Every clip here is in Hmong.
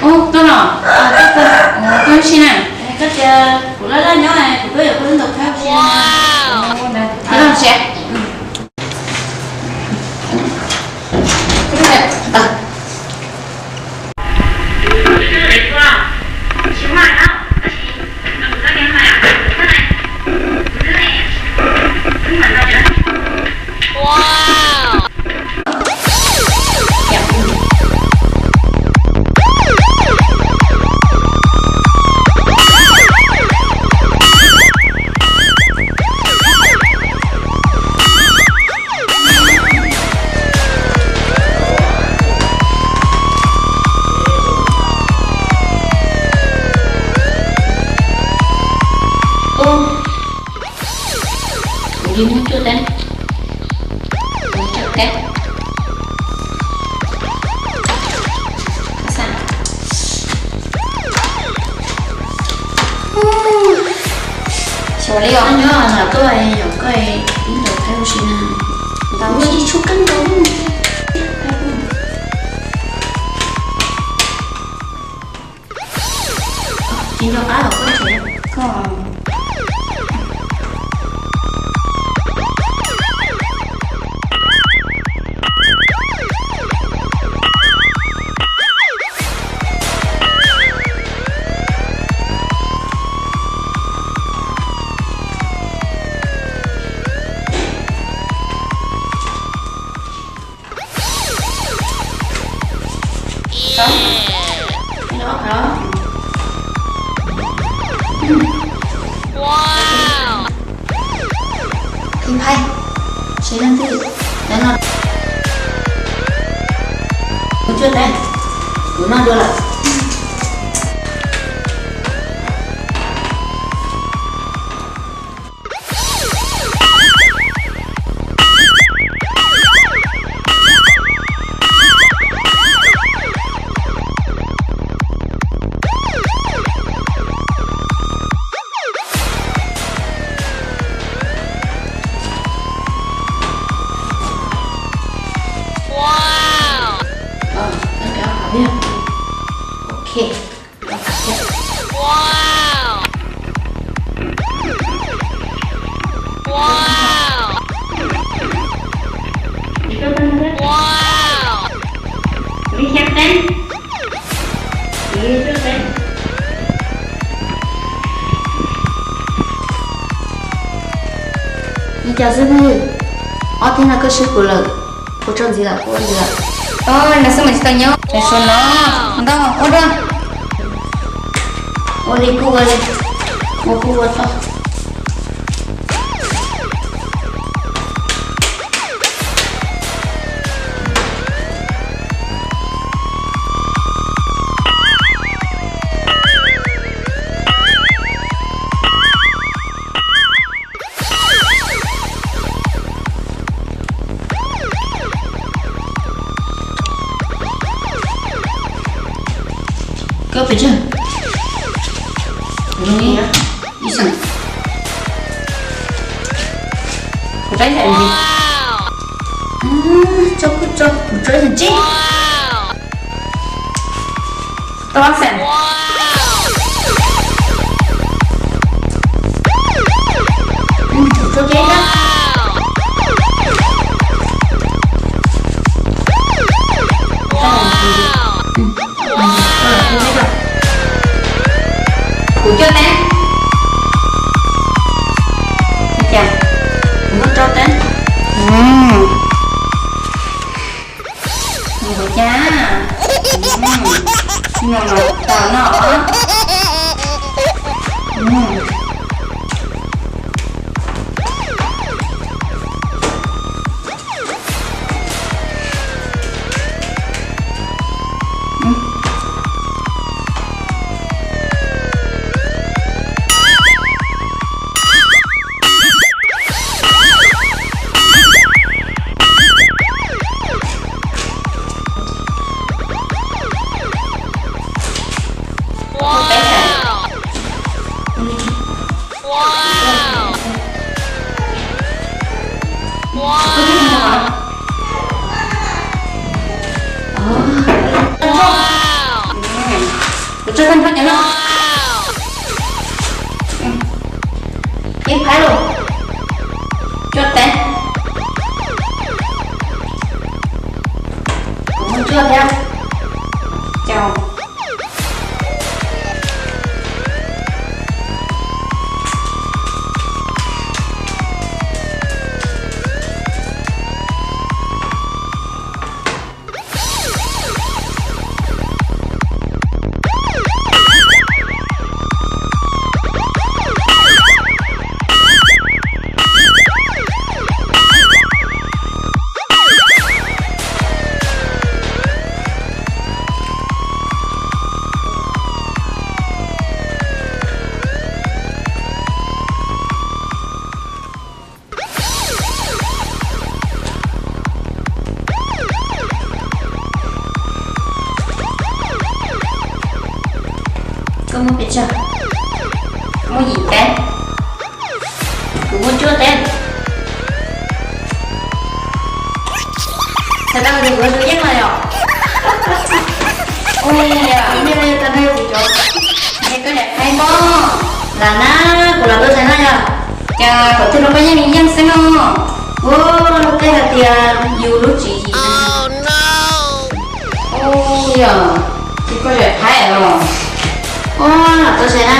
Ub, koj los, koj, koj, ua si na. Koj tias kuv laj laj nyob, kuv tuaj yuav koj lub ntawv khawb si na. Koj los si. Kuv yog muaj cuaj teb, cuaj teb. Xyov li os, nyob nram tuaj yog koj ib ntawd khaub si na. Ntawd muaj ib tshub kab ntawd. Tsis nco qab los koj nrhiav koj. Phim phaij, seb leej twg nyob no. Kuv cuaj teb, kuv noj dua lawm. Ok. Li cas xwb phooj ywg, ob teg no koj swb kuv lawm, kuv tso ntxiv lawm, kuv ua ntxiv lawm. Ntawd xwb mas tsis tau nyob, suav no ntau ua dua. Ua li kuj ua li, ua kuj ua tau. Koj pes tsawg? Kuv zoo ib xeem. Kuv rab yam li, tso kuj tso, kuv rab yam tsib. Tau xeem. Kuv rab tsib na. Kuv cuaj teb. Ua cas kuv muaj rau teb? Kuv cas, no no, tas no. Kuv tso koj nrho cov no. Ib phaib los cuaj teev. Kuv muaj cuaj thiab. Caum. Koj muaj pes tsawg? Muaj yim teev. Kuv muaj cuaj teev. Txhais tau tias kuv tus yeej los yom? Ua li yog ib niag tau nrog kuv cov, es koj niam qhaib npoj lam na, kuv lam tuaj txhais no yog. Cas thaum twg los koj yeej yeej xwb no. Ua tej hais tias yus lub tswv yim. Ua li yog, ces koj zam phaib los. Ua lam tuaj txhais na.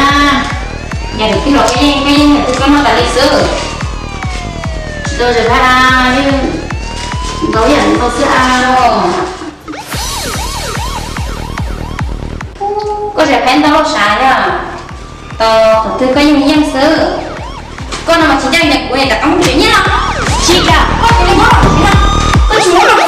Yog thaum twg los koj yeej koj yeej, thaum twg koj noj tas li xwb. Tsis tau zam phaib a, yeej ntau yam ntau xwb a. Koj zam phaib ntau loj sav yog. Tau thaum twg koj yeej yeej xwb. Koj no mas tsis ncaj ncees kuv rov qab mus tsev nyiaj los. Tsis kam koj tsis muab los tsis no, koj tsis muab los